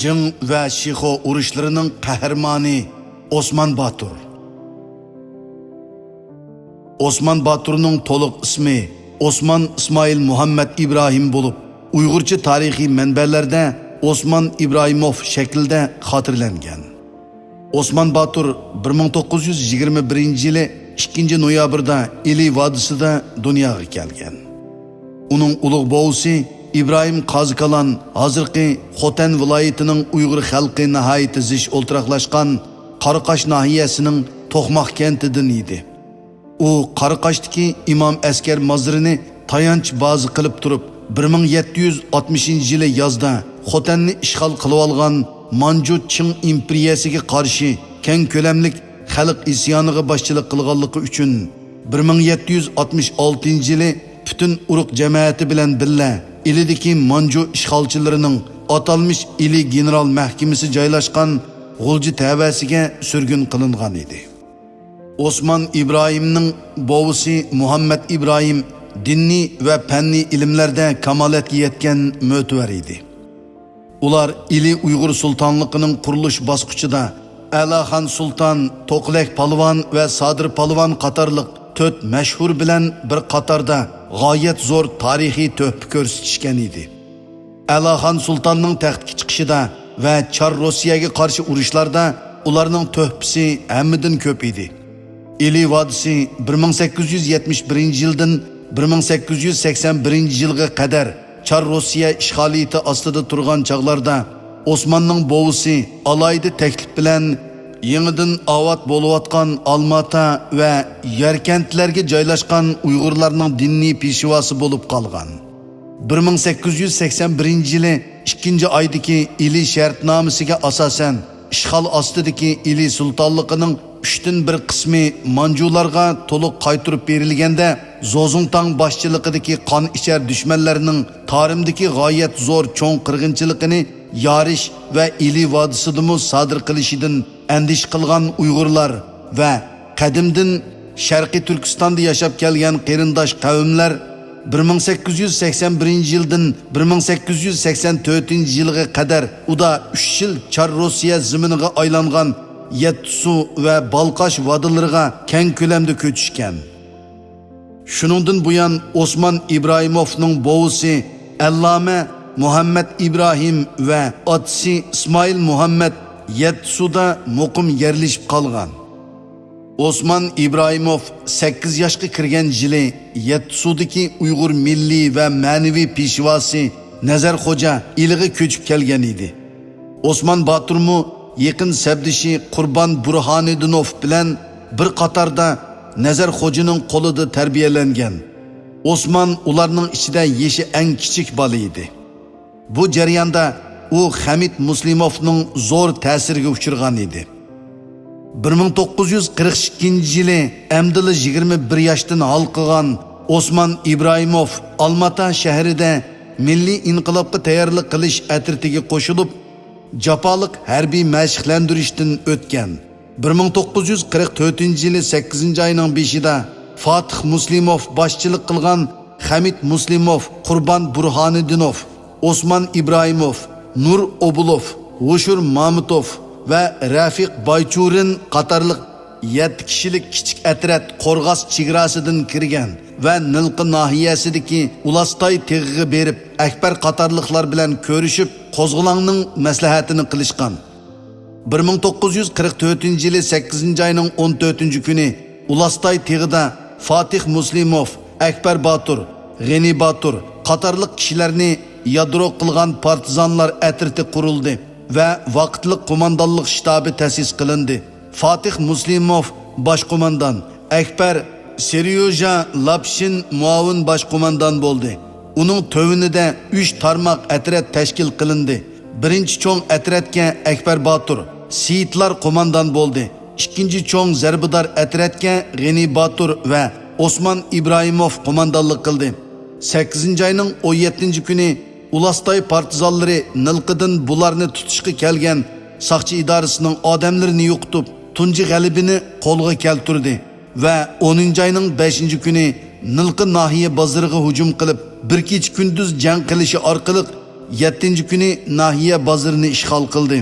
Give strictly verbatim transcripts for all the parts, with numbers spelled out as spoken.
جىڭ ۋە شىخۇ ئۇرۇشلىرىنىڭ قەھرىمانى ئوسمان باتۇر. ئوسمان باتۇرنىڭ تولۇق ئىسمى ئوسمان ئىسمائىل مۇھەممەد ئىبراھىم بولۇپ، ئۇيغۇرچە تارىخىي مەنبەلەردە ئوسمان ئىبراھىموف شەكلىدە خاتىرىلەنگەن. ئوسمان باتۇر بىر مىڭ توققۇز يۈز يىگىرمە بىرىنچى يىلى ئىككىنچى نويابىردا ئىلى ۋادىسىدا دۇنياغا كەلگەن. ئۇنىڭ ئۇلۇغ بوۋىسى ئىبراھىم قازىكالان ھازىرقى خوتەن ۋىلايىتىنىڭ ئۇيغۇر خەلقى ناھايىتى زىچ ئولتۇراقلاشقان قاراقاش ناھىيەسىنىڭ توقماق كەنتىدىن ئىدى. ئۇ قاراقاشتىكى ئىمام ئەسكەر مازىرىنى تايانچ بازا قىلىپ تۇرۇپ، بىر مىڭ يەتتە يۈز ئاتمىشىنچى يىلى يازدا خوتەننى ئىشغال قىلىۋالغان مانجۇ چىڭ ئىمپېرىيەسىگە قارشى كەڭ كۆلەملىك خەلق ئىسيانىغا باشچىلىق قىلغانلىقى ئۈچۈن، بىر مىڭ يەتتە يۈز ئاتمىش ئالتىنچى يىلى پۈتۈن ئۇرۇق جەمەتى بىلەن بىللە ئىلىدىكى مانجۇ ئىشغالچىلىرىنىڭ ئاتالمىش ئىلى گېنېرال مەھكىمىسى جايلاشقان غۇلجا تەۋەسىگە سۈرگۈن قىلىنغان ئىدى. ئوسمان ئىبراھىمنىڭ بوۋىسى مۇھەممەد ئىبراھىم دىنىي ۋە پەننىي ئىلىملەردە كامالەتكە يەتكەن مۆتىۋەر ئىدى. ئۇلار ئىلى ئۇيغۇر سۇلتانلىقىنىڭ قۇرۇلۇش باسقۇچىدا ئەلاخان سۇلتان، توقلەك پالۋان ۋە سادىر پالۋان قاتارلىق تۆت مەشھۇر بىلەن بىر قاتاردا غايەت زور تارىخىي تۆھپە كۆرسىتىشكەن ئىدى. ئەلاخان سۇلتاننىڭ تەختكە چىقىشىدا ۋە چار روسىيەگە قارشى ئۇرۇشلاردا ئۇلارنىڭ تۆھپىسى ھەممىدىن كۆپ ئىدى. ئىلى ۋادىسى بىر مىڭ سەككىز يۈز يەتمىش بىرىنچى يىلدىن بىر مىڭ سەككىز يۈز سەكسەن بىرىنچى يىلغا قەدەر چار روسىيە ئىشغالىيىتى ئاستىدا تۇرغان چاغلاردا، ئوسماننىڭ بوۋىسى ئالاھىدە تەكلىپ بىلەن يېڭىدىن ئاۋات بولۇۋاتقان ئالماتا ۋە ياركەنتلەرگە جايلاشقان ئۇيغۇرلارنىڭ دىنىي پېشۋاسى بولۇپ قالغان. بىر مىڭ سەككىز يۈز سەكسەن بىرىنچى يىلى ئىككىنچى ئايدىكى ئىلى شەرتنامىسىگە ئاساسەن، ئىشغال ئاستىدىكى ئىلى سۇلتانلىقىنىڭ ئۈچتىن بىر قىسمى مانجۇلارغا تولۇق قايتۇرۇپ بېرىلگەندە، زوزۇڭتاڭ باشچىلىقىدىكى قان ئىچەر دۈشمەنلەرنىڭ تارىمدىكى غايەت زور چوڭ قىرغىنچىلىقىنى يارىش ۋە ئىلى ۋادىسىدىمۇ سادىر قىلىشىدىن ئەندىشە قىلغان ئۇيغۇرلار ۋە قەدىمدىن شەرقىي تۈركىستاندا ياشاپ كەلگەن قېرىنداش قەۋملەر بىر مىڭ سەككىز يۈز سەكسەن بىرىنچى يىلدىن بىر مىڭ سەككىز يۈز سەكسەن تۆتىنچى يىلغا قەدەر ئۇدا ئۈچ يىل چار روسىيە زېمىنىغا ئايلانغان يەتتىسۇ ۋە بالقاش ۋادىلىرىغا كەڭ كۆلەمدە كۆچۈشكەن. شۇنىڭدىن بۇيان، ئوسمان ئىبراھىموفنىڭ بوۋىسى ئەللامە مۇھەممەد ئىبراھىم ۋە ئاتىسى ئىسمائىل مۇھەممەد يەتتىسۇدا مۇقىم يەرلىشىپ قالغان. ئوسمان ئىبراھىموف سەككىز ياشقا كىرگەن يىلى يەتتىسۇدىكى ئۇيغۇر مىللىي ۋە مەنىۋى پېشۋاسى نەزەر خوجا ئىلىغا كۆچۈپ كەلگەن ئىدى. ئوسمان باتۇرمۇ يېقىن سەپدىشى قۇربان بۇرھانىدىنوف بىلەن بىر قاتاردا نەزەر خوجىنىڭ قولىدا تەربىيەلەنگەن. ئوسمان ئۇلارنىڭ ئىچىدە يېشى ئەڭ كىچىك بالا ئىدى. بۇ جەرياندا ئۇ خەمىت مۇسلىموفنىڭ زور تەسىرىگە ئۇچرىغان ئىدى. بىر مىڭ توققۇز يۈز قىرىق ئىككىنچى يىلى ئەمدىلا يىگىرمە بىر ياشتىن ھالقىغان ئوسمان ئىبراھىموف ئالماتا شەھىرىدە مىللىي ئىنقىلابقا تەييارلىق قىلىش ئەترىتىگە قوشۇلۇپ، جاپالىق ھەربىي مەشىقلەندۈرۈشتىن ئۆتكەن. بىر مىڭ توققۇز يۈز قىرىق تۆتىنچى يىلى سەككىزىنچى ئاينىڭ بېشىدا فاتىھ مۇسلىموف باشچىلىق قىلغان خەمىت مۇسلىموف، قۇربان بۇرھانىدىنوف، ئوسمان ئىبراھىموف، نۇر ئوبۇلوف، ھوشۇر مامۇتوف ۋە رەفىق بايچۇرىن قاتارلىق يەتتە كىشىلىك كىچىك ئەترەت قورغاس چېگراسىدىن كىرگەن ۋە نىلقا ناھىيەسىدىكى ئۇلاستاي تېغىغا بېرىپ، ئەكبەر قاتارلىقلار بىلەن كۆرۈشۈپ، قوزغىلاڭنىڭ مەسلىھەتىنى قىلىشقان. بىر مىڭ توققۇز يۈز قىرىق تۆتىنچى يىلى سەككىزىنچى ئاينىڭ ئون تۆتىنچى كۈنى ئۇلاستاي تېغىدا فاتىھ مۇسلىموف، ئەكبەر باتۇر، غېنى باتۇر قاتارلىق كىشىلەرنى يادرو قىلغان پارتىزانلار ئەترىتى قۇرۇلدى ۋە ۋاقىتلىق قوماندانلىق شتابى تەسىس قىلىندى. فاتىھ مۇسلىموف باش قوماندان، ئەكبەر سېريوژا لاپشىن مۇئاۋىن باش قوماندان بولدى. ئۇنىڭ تۆۋىنىدە ئۈچ تارماق ئەترەت تەشكىل قىلىندى. بىرىنچى چوڭ ئەترەتكە ئەكبەر باتۇر، سېيىتلار قوماندان بولدى. ئىككىنچى چوڭ زەربىدار ئەترەتكە غېنى باتۇر ۋە ئوسمان ئىبراھىموف قوماندانلىق قىلدى. سەككىزىنچى ئاينىڭ ئون يەتتىنچى كۈنى ئۇلاستاي پارتىزانلىرى نىلقىدىن بۇلارنى تۇتۇشقا كەلگەن ساقچى ئىدارىسىنىڭ ئادەملىرىنى يوقىتىپ، تۇنجى غەلىبىنى قولغا كەلتۈردى ۋە ئونىنچى ئاينىڭ بەشىنچى كۈنى نىلقا ناھىيە بازىرىغا ھۇجۇم قىلىپ، بىر كېچە كۈندۈز جەڭ قىلىشى ئارقىلىق يەتتىنچى كۈنى ناھىيە بازىرىنى ئىشغال قىلدى.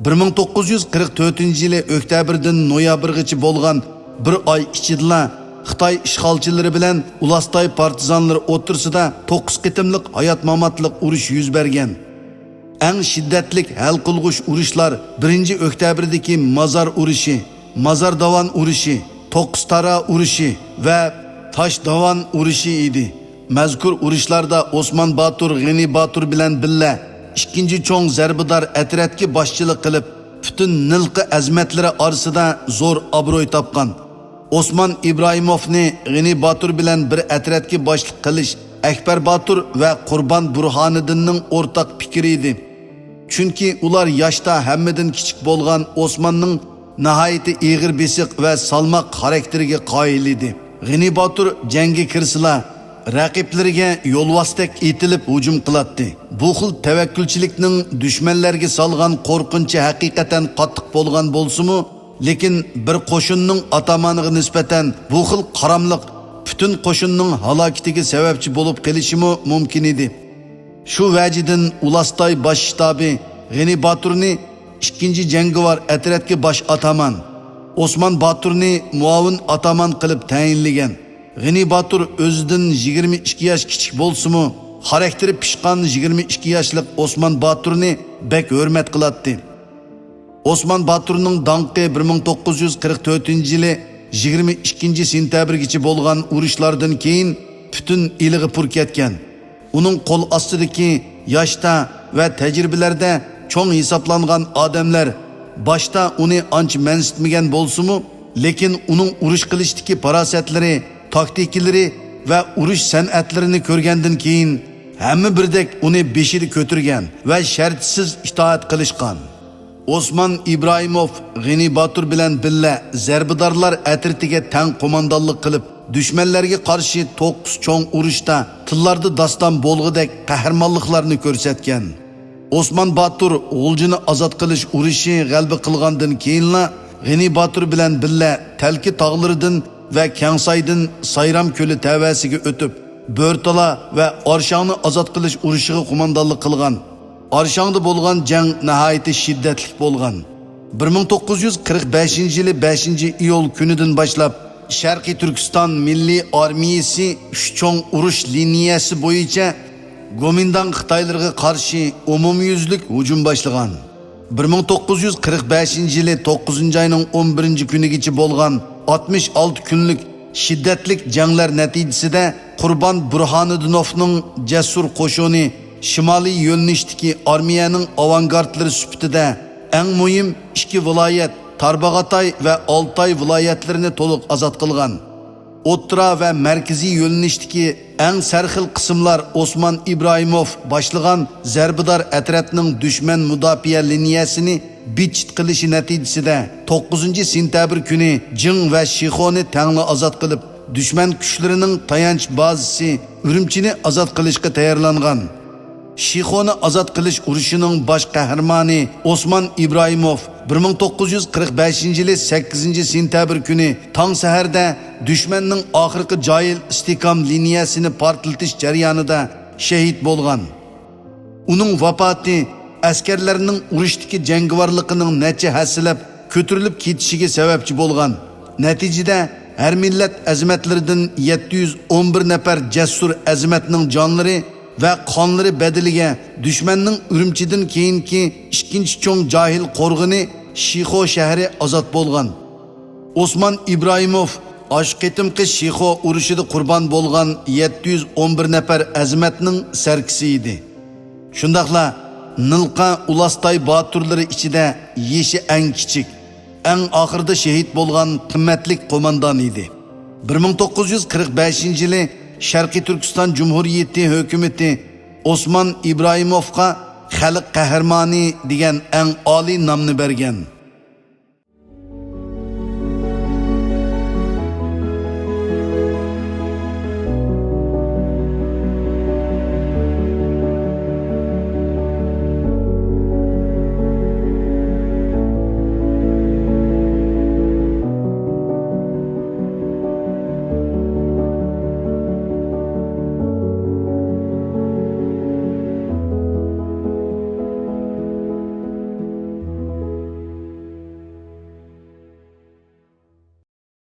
بىر مىڭ توققۇز يۈز قىرىق تۆتىنچى يىلى ئۆكتەبىردىن نويابىرغىچە بولغان بىر ئاي ئىچىدىلا خىتاي ئىشغالچىلىرى بىلەن ئۇلاستاي پارتىزانلىرى ئوتتۇرىسىدا توققۇز قېتىملىق ھايات-ماماتلىق ئۇرۇش يۈز بەرگەن. ئەڭ شىددەتلىك ھەل قىلغۇچ ئۇرۇشلار بىرىنچى ئۆكتەبىردىكى مازار ئۇرۇشى، مازار داۋان ئۇرۇشى، توققۇز تارا ئۇرۇشى ۋە تاش داۋان ئۇرۇشى ئىدى. مەزكۇر ئۇرۇشلاردا ئوسمان باتۇر غېنى باتۇر بىلەن بىللە ئىككىنچى چوڭ زەربىدار ئەترەتكە باشچىلىق قىلىپ، پۈتۈن نىلقا ئەزىمەتلىرى ئارىسىدا زور ئابروي تاپقان. ئوسمان ئىبراھىموفنى غېنى باتۇر بىلەن بىر ئەترەتكە باشلىق قىلىش ئەكبەر باتۇر ۋە قۇربان بۇرھانىدىننىڭ ئورتاق پىكرى ئىدى. چۈنكى ئۇلار ياشتا ھەممىدىن كىچىك بولغان ئوسماننىڭ ناھايىتى ئېغىر بېسىق ۋە سالماق خاراكتېرىگە قايىل ئىدى. غېنى باتۇر جەڭگە كىرسىلا، رەقىبلىرىگە يولۋاستەك ئېتىلىپ ھۇجۇم قىلاتتى. بۇ خىل تەۋەككۈلچىلىكنىڭ دۈشمەنلەرگە سالغان قورقۇنچى ھەقىقەتەن قاتتىق بولغان بولسىمۇ، لېكىن بىر قوشۇننىڭ ئاتامانىغا نىسبەتەن بۇ خىل قاراملىق پۈتۈن قوشۇننىڭ ھالاكىتىگە سەۋەبچى بولۇپ قېلىشىمۇ مۇمكىن ئىدى. شۇ ۋەجىدىن ئۇلاستاي باش شتابى غېنى باتۇرنى ئىككىنچى جەڭگىۋار ئەترەتكە باش ئاتامان، ئوسمان باتۇرنى مۇئاۋىن ئاتامان قىلىپ تەيىنلىگەن. غېنى باتۇر ئۆزىدىن يىگىرمە ئىككى ياش كىچىك بولسىمۇ، خاراكتېرى پىشقان يىگىرمە ئىككى ياشلىق ئوسمان باتۇرنى بەك ھۆرمەت قىلاتتى. ئوسمان باتۇرنىڭ داڭقى بىر مىڭ توققۇز يۈز قىرىق تۆتىنچى يىلى يىگىرمە ئىككىنچى سېنتەبىرگىچە بولغان ئۇرۇشلاردىن كېيىن پۈتۈن ئىلىغا پۇر كەتكەن. ئۇنىڭ قول ئاستىدىكى ياشتا ۋە تەجرىبىلەردە چوڭ ھېسابلانغان ئادەملەر باشتا ئۇنى ئانچە مەنسىتمىگەن بولسىمۇ، لېكىن ئۇنىڭ ئۇرۇش قىلىشتىكى پاراسەتلىرى، تاكتىكىلىرى ۋە ئۇرۇش سەنئەتلىرىنى كۆرگەندىن كېيىن، ھەممە بىردەك ئۇنى بېشىدا كۆتۈرگەن ۋە شەرتسىز ئىتائەت قىلىشقان. ئوسمان ئىبراھىموف غېنى باتۇر بىلەن بىللە زەربىدارلار ئەترىتىگە تەڭ قوماندانلىق قىلىپ، دۈشمەنلەرگە قارشى توققۇز چوڭ ئۇرۇشتا تىللاردا داستان بولغۇدەك قەھرىمانلىقلارنى كۆرسەتكەن. ئوسمان باتۇر غۇلجىنى ئازاد قىلىش ئۇرۇشى غەلىبە قىلغاندىن كېيىنلا، غېنى باتۇر بىلەن بىللە تەلكە تاغلىرىدىن ۋە كەڭسايدىن سايرام كۆلى تەۋەسىگە ئۆتۈپ، بۆرتالا ۋە ئارشاڭنى ئازاد قىلىش ئۇرۇشىغا قوماندانلىق قىلغان. ئارشاڭدا بولغان جەڭ ناھايىتى شىددەتلىك بولغان. بىر مىڭ توققۇز يۈز قىرىق بەشىنچى يىلى بەشىنچى ئىيۇل كۈنىدىن باشلاپ، شەرقىي تۈركىستان مىللىي ئارمىيىسى ئۈچ چوڭ ئۇرۇش لىنىيەسى بويىچە گومىنداڭ خىتايلىرىغا قارشى ئومۇميۈزلۈك ھۇجۇم باشلىغان. بىر مىڭ توققۇز يۈز قىرىق بەشىنچى يىلى توققۇزىنچى ئاينىڭ ئون بىرىنچى كۈنىگىچە بولغان ئاتمىش ئالتە كۈنلۈك شىددەتلىك جەڭلەر نەتىجىسىدە، قۇربان بۇرھانىدىنوفنىڭ جەسۇر قوشۇنى شىمالىي يۆنىلىشتىكى ئارمىيەنىڭ ئاۋانگارتلىرى سۈپىتىدە ئەڭ مۇھىم ئىككى ۋىلايەت، تارباغاتاي ۋە ئالتاي ۋىلايەتلىرىنى تولۇق ئازاد قىلغان. ئوتتۇرا ۋە مەركىزىي يۆنىلىشتىكى ئەڭ سەرخىل قىسىملار ئوسمان ئىبراھىموف باشلىغان زەربىدار ئەترەتنىڭ دۈشمەن مۇداپىئە لىنىيەسىنى بىتچىت قىلىشى نەتىجىسىدە، توققۇزىنچى سېنتەبىر كۈنى جىڭ ۋە شىخونى تەڭلا ئازاد قىلىپ، دۈشمەن كۈچلىرىنىڭ تايانچ بازىسى ئۈرۈمچىنى ئازاد قىلىشقا تەييارلانغان. شىخونى ئازاد قىلىش ئۇرۇشىنىڭ باش قەھرىمانى ئوسمان ئىبراھىموف بىر مىڭ توققۇز يۈز قىرىق بەشىنچى يىلى سەككىزىنچى سېنتەبىر كۈنى تاڭ سەھەردە دۈشمەننىڭ ئاخىرقى جاھىل ئىستىھكام لىنىيەسىنى پارتلىتىش جەريانىدا شېھىت بولغان. ئۇنىڭ ۋاپاتى ئەسكەرلەرنىڭ ئۇرۇشتىكى جەڭگىۋارلىقىنىڭ نەچچە ھەسسىلەپ كۆتۈرۈلۈپ كېتىشىگە سەۋەبچى بولغان. نەتىجىدە، ھەر مىللەت ئەزىمەتلىرىدىن يەتتە يۈز ئون بىر نەپەر جەسۇر ئەزىمەتنىڭ جانلىرى ۋە قانلىرى بەدىلىگە دۈشمەننىڭ ئۈرۈمچىدىن كېيىنكى ئىككىنچى چوڭ جاھىل قورغىنى شىخو شەھىرى ئازاد بولغان. ئوسمان ئىبراھىموف ئاشۇ قېتىمقى شىخو ئۇرۇشىدا قۇربان بولغان يەتتە يۈز ئون بىر نەپەر ئەزىمەتنىڭ سەركىسى ئىدى. شۇنداقلا نىلقا ئۇلاستاي باتۇرلىرى ئىچىدە يېشى ئەڭ كىچىك، ئەڭ ئاخىرىدا شېھىت بولغان قىممەتلىك قوماندان ئىدى. بىر مىڭ توققۇز يۈز قىرىق بەشىنچى يىلى شەرقىي تۈركىستان جۇمھۇرىيىتى ھۆكۈمىتى ئوسمان ئىبراھىموفقا خەلق قەھرىمانى دېگەن ئەڭ ئالىي نامنى بەرگەن.